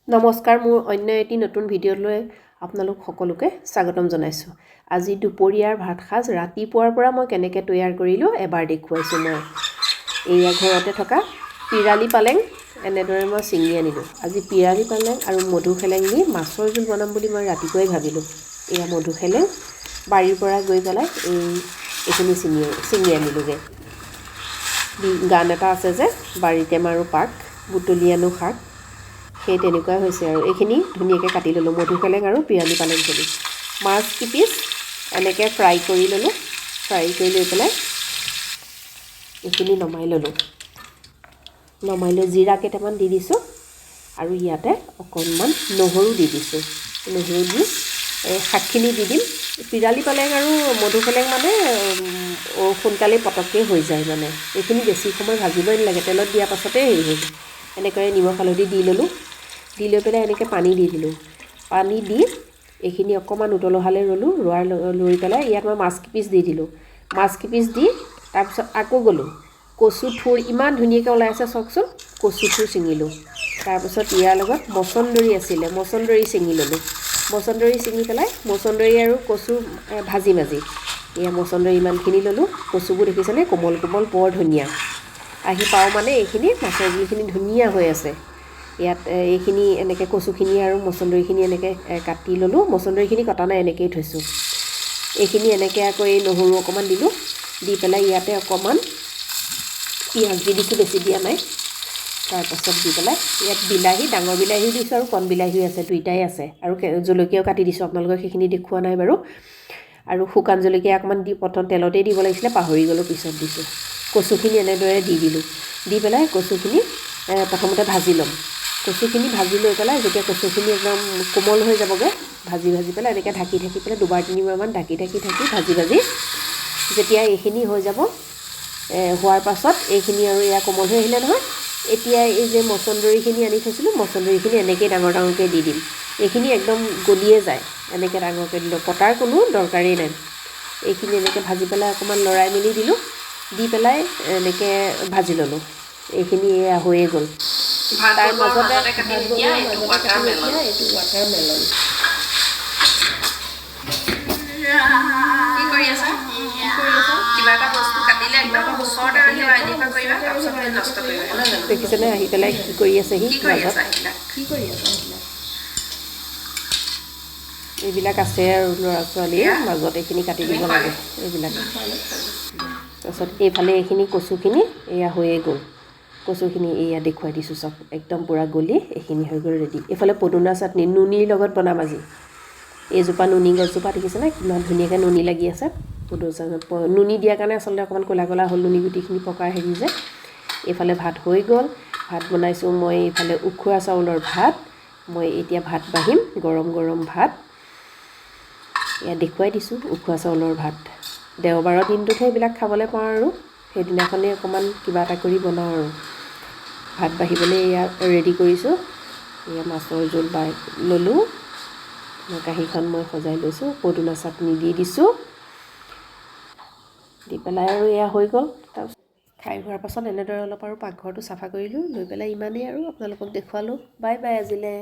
নমস্কাৰ, মোৰ অন্য এটি নতুন ভিডিঅ'লৈ আপোনালোক সকলোকে স্বাগতম জনাইছোঁ। আজি দুপৰীয়াৰ ভাত সাজ ৰাতিপুৱাৰ পৰা মই কেনেকৈ তৈয়াৰ কৰিলোঁ এবাৰ দেখুৱাইছোঁ। মই এয়া ঘৰতে থকা পিৰালি পালেং এনেদৰে মই ছিঙি আনিলোঁ। আজি পিৰালি পালেং আৰু মধুসোলেং দি মাছৰ জোল বনাম বুলি মই ৰাতিপুৱাই ভাবিলোঁ। এয়া মধুসোলেং বাৰীৰ পৰা গৈ পেলাই এইখিনি ছিঙি ছিঙি আনিলোঁগৈ। গান এটা আছে যে, বাৰীতে মাৰোঁ পাক, বুটলি আনো শাক, সেই তেনেকুৱাই হৈছে। আৰু এইখিনি ধুনীয়াকৈ কাটি ল'লোঁ, মধুসোলেং আৰু পিৰালি পালেংখিনি। মাছ কেইপিচ এনেকৈ ফ্ৰাই কৰি ল'লোঁ। ফ্ৰাই কৰি লৈ পেলাই এইখিনি নমাই ল'লোঁ। নমাই লৈ জিৰা কেইটামান দি দিছোঁ আৰু ইয়াতে অকণমান নহৰু দি দিছোঁ। নহৰু দি এই শাকখিনি দি দিম। পিৰালি পালেং আৰু মধুসোলেং মানে সোনকালেই পটককৈ হৈ যায়। মানে এইখিনি বেছি সময় ভাজিবই নালাগে, তেলত দিয়াৰ পাছতে হেৰি হৈ যায়। এনেকৈ নিমখ হালধি দি ল'লোঁ। দি লৈ পেলাই এনেকৈ পানী দি দিলোঁ। পানী দি এইখিনি অকণমান উতল অহালৈ ৰ'লোঁ। ৰোৱাৰ লৈ পেলাই ইয়াত মই মাছ কেইপিচ দি দিলোঁ। মাছ কেইপিচ দি তাৰপিছত আকৌ গ'লোঁ, কচু থুৰ ইমান ধুনীয়াকৈ ওলাই আছে চাওকচোন, কচু থুৰ ছিঙিলোঁ। তাৰপিছত ইয়াৰ লগত মচন্দৰী আছিলে, মচন্দৰী ছিঙি ল'লোঁ। মচন্দৰী ছিঙি পেলাই মচন্দৰী আৰু কচু ভাজিম আজি। এয়া মচন্দৰী ইমানখিনি ল'লোঁ। কচুবোৰ দেখিছেনে, কোমল কোমল, বৰ ধুনীয়া। আহি পাওঁ মানে এইখিনি মাছৰ জোলখিনি ধুনীয়া হৈ আছে। ইয়াত এইখিনি এনেকৈ কচুখিনি আৰু মচন্দৰীখিনি এনেকৈ কাটি ল'লোঁ। মচন্দৰীখিনি কটা নাই, এনেকৈয়ে থৈছোঁ। এইখিনি এনেকৈ আকৌ এই নহৰু অকণমান দিলোঁ। দি পেলাই ইয়াতে অকণমান পিঁয়াজ দি দিছোঁ, বেছি দিয়া নাই। তাৰপাছত দি পেলাই ইয়াত বিলাহী, ডাঙৰ বিলাহীও দিছোঁ আৰু কণ বিলাহীও আছে, দুইটাই আছে। আৰু জলকীয়াও কাটি দিছোঁ, আপোনালোকক সেইখিনি দেখুওৱা নাই বাৰু। আৰু শুকান জলকীয়া অকণমান দি প্ৰথম তেলতেই দিব লাগিছিলে, পাহৰি গ'লোঁ, পিছত দিছোঁ। কচুখিনি এনেদৰে দি দিলোঁ। দি পেলাই কচুখিনি প্ৰথমতে ভাজি ল'ম। কচুখিনি ভাজি লৈ পেলাই যেতিয়া কচুখিনি একদম কোমল হৈ যাবগৈ, ভাজি ভাজি পেলাই এনেকৈ ঢাকি ঢাকি পেলাই দুবাৰ তিনিবাৰমান ঢাকি ঢাকি ঢাকি ভাজি ভাজি যেতিয়া এইখিনি হৈ যাব, হোৱাৰ পাছত এইখিনি আৰু এয়া কোমল হৈ আহিলে নহয়, এতিয়া এই যে মচন্দৰীখিনি আনি থৈছিলোঁ, মচন্দৰীখিনি এনেকৈয়ে ডাঙৰ ডাঙৰকৈ দি দিম। এইখিনি একদম গলিয়ে যায় এনেকৈ ডাঙৰকৈ দিলেও, কটাৰ কোনো দৰকাৰেই নাই। এইখিনি এনেকৈ ভাজি পেলাই অকণমান লৰাই মেলি দিলোঁ। দি পেলাই এনেকৈ ভাজি ল'লোঁ। এইখিনি এয়া হৈয়ে গ'ল। ভাত তাৰ বনোৱাৰ মাজতে মাজতে কাটিম এতিয়া এইটো ৱাটাৰ মেলন। এইটো ৱাটাৰ মেলন। কি কৰি আছা? কিবা এটা বস্তু কাটিলে একদম ওচৰতে ৰাখিবা, এনেকুৱা কৰিবা, তাৰপিছত তুমি নষ্ট কৰিবা, নহয় জানো? দেখিছেনে আহি পেলাই কি কৰি আছেহি? কি কৰি মাজত আছা এইবিলাক? কি কৰি আছা? এইবিলাক আছে আৰু ল'ৰা ছোৱালীৰ মাজত এইখিনি কাটি দিব লাগে এইবিলাক। তাৰপিছত এইফালে এইখিনি কচুখিনি এয়া হৈয়ে গ'ল। কচুখিনি এয়া দেখুৱাই দিছোঁ চব, একদম পূৰা গলি এইখিনি হৈ গ'ল ৰেডি। এইফালে পদুনা চাটনি নুনিৰ লগত বনাম আজি। এইজোপা নুনি গছজোপা দেখিছেনে, কিমান ধুনীয়াকৈ নুনি লাগি আছে। পদুনা নুনি দিয়াৰ কাৰণে আচলতে অকণমান ক'লা ক'লা হ'ল নুনি গুটিখিনি পকাৰ হেৰি যে। এইফালে ভাত হৈ গ'ল। ভাত বনাইছোঁ মই এইফালে উখোৱা চাউলৰ ভাত। মই এতিয়া ভাত বাঢ়িম, গৰম গৰম ভাত। এয়া দেখুৱাই দিছোঁ উখোৱা চাউলৰ ভাত। দেওবাৰৰ দিনটোতহে এইবিলাক খাবলৈ পাওঁ আৰু সেইদিনাখনেই অকণমান কিবা এটা কৰি বনাওঁ। আৰু ভাত বাঢ়িবলৈ এয়া ৰেডি কৰিছোঁ। এয়া মাছৰ জোল বাই ল'লোঁ মই, কাঁহীখন মই সজাই লৈছোঁ, পদুনা চাটনি দি দিছোঁ। দি পেলাই আৰু এয়া হৈ গ'ল। তাৰপিছত খাই হোৱাৰ পাছত এনেদৰে অলপ আৰু পাকঘৰটো চাফা কৰিলোঁ। লৈ পেলাই ইমানেই আৰু আপোনালোকক দেখুৱালোঁ। বাই বাই আজিলৈ।